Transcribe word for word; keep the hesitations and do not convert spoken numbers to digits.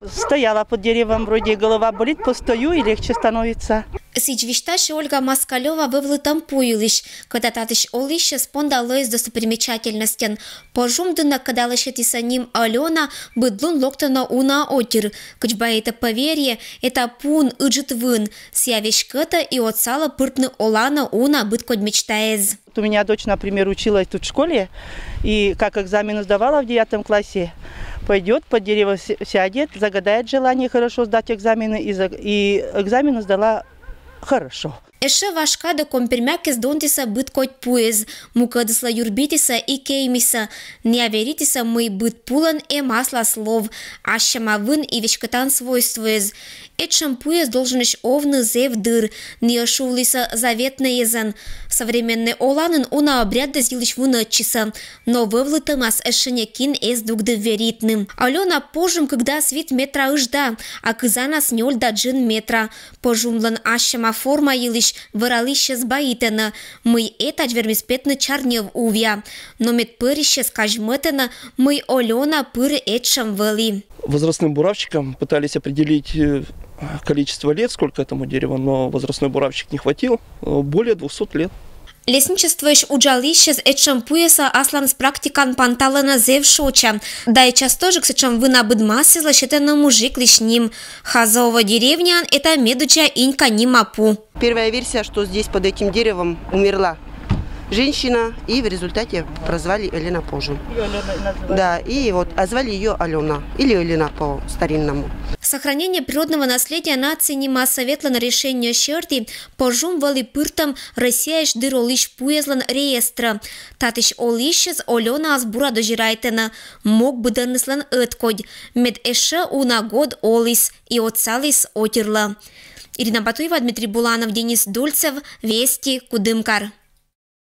Стояла под деревом, вроде голова болит, постою и легче становится. Сідз висьтась Ольга Москалёва вӧвлытӧм пу йылысь. Кӧта татысь олысьӧс понда лоис достопримечательностьӧн. Пожум дінӧ, кодӧс сетісӧ ним Алёна, быд лун локтӧны уна отир. Кыдз баитӧ поверье, эта пуын ыджыд вын. Сійӧ веськӧдӧ и отсалӧ пыртны оланӧ уна быдкодь мечтаэз. Вот у меня дочь, например, училась тут в школе, и как экзамены сдавала в девятом классе, пойдет под дерево с- сядет, загадает желание хорошо сдать экзамены, и, за- и экзамены сдала хорошо. Эшшӧ важ кадӧ Коми-Пермякӧс донтісӧ быдкодь пуэз, мукӧдыслы юрбитісӧ и кемисӧ. Нӧшта веритісӧ, мый быд пулӧн эм аслас лов, ассяма вын и веськӧдан свойствоэз. Этшӧм пуэз долженӧсь овны зэв дыр, нӧшта шулісӧ заветнӧйӧзӧн. Современнӧй оланын уна обрядэз йылысь вунӧдчисӧ, но вӧвлытӧмас эшшӧ некин эз дугды веритны. Алёна пожум кыкдас вит метра ыжда, а кызанас нёль да джын метра. Пожумлӧн ассяма форма йылысь вӧралысьяс баитӧны, мый этадз вермис петны чарнёв увъя. Но медпӧрысьяс казьмӧтӧны, мый Алёна пыр этшӧм вӧлі. Возрастным буравчиком пытались определить э, количество лет, сколько этому дереву, но возрастной буравчик не хватил. Э, Более двухсот лет. Лесничествоысь уджалысьяс этшӧм пуэсӧ асланыс практикаын панталӧны зэв шоча. Да и частӧджык сэтшӧм вына быдмасӧзлы сетӧны мужиклысь ним. Хазовой деревняын эта медуза инька нима пу. Первая версия, что здесь под этим деревом умерла женщина, и в результате прозвали Елена Пожум. Да, и вот, а звали ее Алена, или Елена по-старинному. Сохранение природного наследия нации нима сӧветлӧн решениеысь серти пожум вӧлі пыртӧм Россияысь дыр олысь пуэзлӧн реестрӧ. Татысь олысьяс Алёнаӧс бура дозирайтӧны, мог быдӧнныслӧн ӧткодь, мед эшшӧ уна год оліс и отсаліс отирлы. Ирина Батуева, Дмитрий Буланов, Денис Дульцев, Вести, Кудымкар.